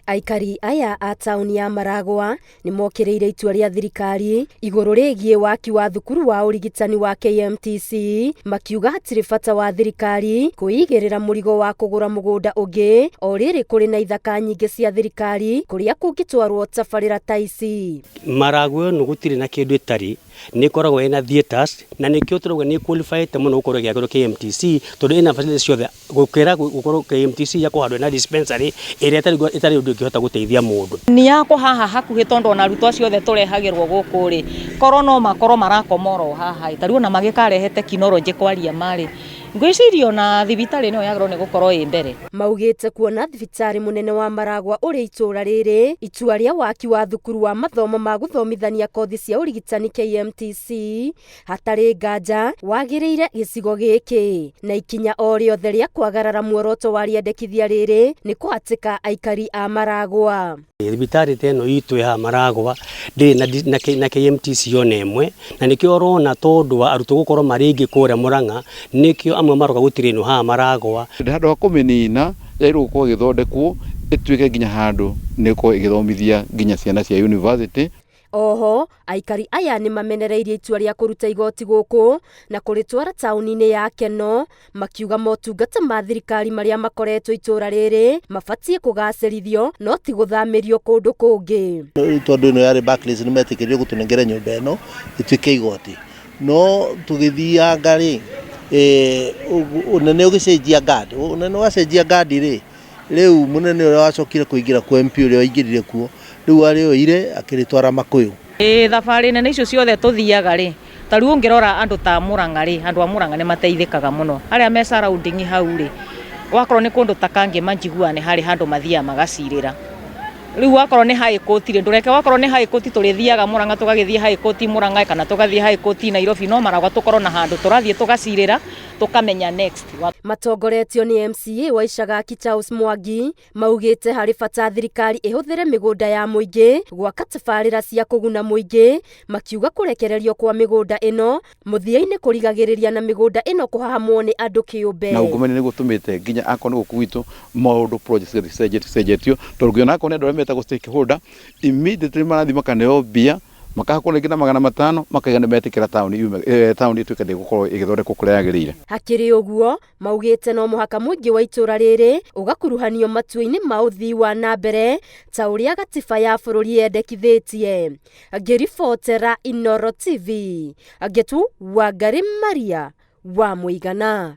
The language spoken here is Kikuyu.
Aikari aya a taũni ya Maragwa nĩ mokĩrĩire itua rĩa thirikari igũrũ rĩgiĩ waki wa thukuru wa ũrigitani wa KMTC, makiuga hatirĩ bata wa thirikari kwĩigĩrĩra mũrigo wa kũgũra mũgũnda ũngĩ o rĩrĩ kũrĩ na ithaka nyingĩ cia thirikari kũrĩa kũngĩtwarwo tabarĩra ta ici. Maragwa ĩno gũtirĩ na kĩndũ ĩtarĩ, nĩ ĩkoragwo ĩna theatres na nĩkĩo tũrauga nĩ qualified mũno gũkorwo ĩgĩakĩrwo KMTC, tondũ ĩna facilities ciothe gũkĩra gũkorwo KMTC yakwo handũ ĩna dispensary ĩrĩa ĩtarĩ ũndũ ĩngĩhota gũteithia mũndũ. Ni yakwo haha hakuhĩ, tondũ ona arutwo acio othe tũrehagĩrwo gũkũ rĩ, korwo no makorwo marakoma oro haha ĩ, ta rĩu ona magĩkarehe tekinoronjĩ kwaria marĩ, ngwĩciria ona thibitarĩ ĩno yagĩrĩirwo nĩ gũkorwo ĩ mbere. Maugĩte kuona thibitarĩ mũnene wa Maragwa ũrĩ itũũra rĩrĩ, itua rĩa waki wa thukuru wa mathomo ma gũthomithania kothi cia ũrigitani KMTC hatarĩ nganja wagĩrĩire gĩcigo gĩkĩ, na ikinya o rĩothe rĩa kwagarara muoroto wa rĩendekithia rĩrĩ nĩ kũhatĩka aikari a Maragwa. Thibitarĩ ta ĩno itũ ya Maragwa ndĩrĩ na KMTC ona ĩmwe, na nĩkĩo ũrona tondũ wa arutwo gũkorwo marĩ aingĩ kũrĩa Mũrang'a, nĩkĩo amwe maroka gũtirĩnwo haha Maragwa. Handũ ha kũmĩnina, yagĩrĩirwo gũkorwo ĩgĩthondekwo ĩtuĩke nginya handũ nĩ ĩgũkorwo ĩgĩthomithia nginya ciana cia university. Oho aikari aya nĩ mamenereirie itua rĩa kũruta igoti gũkũ na kũrĩtwara taũni-inĩ ya Keno, makiuga motungata ma thirikari marĩa makoretwo itũũra rĩrĩ mabatiĩ kũgacĩrithio no ti gũthamĩrio kũndũ kũngĩ. Tondũ ĩno yarĩ Barclays, nĩ metĩkĩrire gũtũnengera nyũmba ĩno ĩtuĩke igoti, no tũgĩthianga rĩ, ũnene ũgĩcenjia guard, ũnene wacenjia guard rĩ, rĩu mũnene ũrĩa wacokire kũingĩra kuo, MP ũrĩa waingĩrire kuo rĩu, arĩoire akĩrĩtwara Makũyũ. Ĩ thabarĩ nene icio ciothe tũthiaga rĩ, ta rĩu ũngĩrora andũ ta Mũrang'a rĩ, andũ a Mũrang'a nĩ mateithĩkaga mũno, arĩa me surrounding hau rĩ, wakorwo nĩ kũndũ ta Kangema, njiguaga nĩ harĩ handũ mathiaga magacirĩra. Rĩu wakorwo nĩ high court rĩ, ndũreke, wakorwo nĩ high court tũrĩthiaga Mũrang'a, tũgagĩthiĩ high court Mũrang'a kana tũgathiĩ high court Nairobi, no Maragwa tũkorwo na handũ tũrathiĩ tũgacirĩra, tũkamenya next. Matongoretio nĩ MCA wa Icagaki Charles Mwangi, maugĩte harĩ bata thirikari ĩhũthĩre mĩgũnda ya mũingĩ gwaka tabarĩra cia kũguna mũingĩ, makiuga kũrekererio kwa mĩgũnda ĩno mũthia-inĩ kũrigagĩrĩria na mĩgũnda ĩno kũhahamwo nĩ andũ kĩũmbe. Na ungumania nĩguo ũtũmĩte nginya akorwo nĩ gũkũ gwitũ maũndũ projects cicenjetio, tondũ ngĩona akorwo nĩ andũ arĩa metagwo stakeholder, immediately marathiĩ makaneo mbia, makahakwo rĩngĩ na 500, makaiga nĩ metĩkĩra taũni yume, taũni ĩtuĩke ndĩgũkorwo ĩgĩthondekwo kũrĩa yagĩrĩire. Hakĩrĩ ũguo, maugĩte no mũhaka mũingĩ wa itũũra rĩrĩ ũgakuruhanio matua-inĩ ma ũthii wa na mbere ta ũrĩa gatiba ya bũrũri yendekithĩtie. Ngĩribotera Inooro TV, Ngetu Wangari Maria wa Mũigana.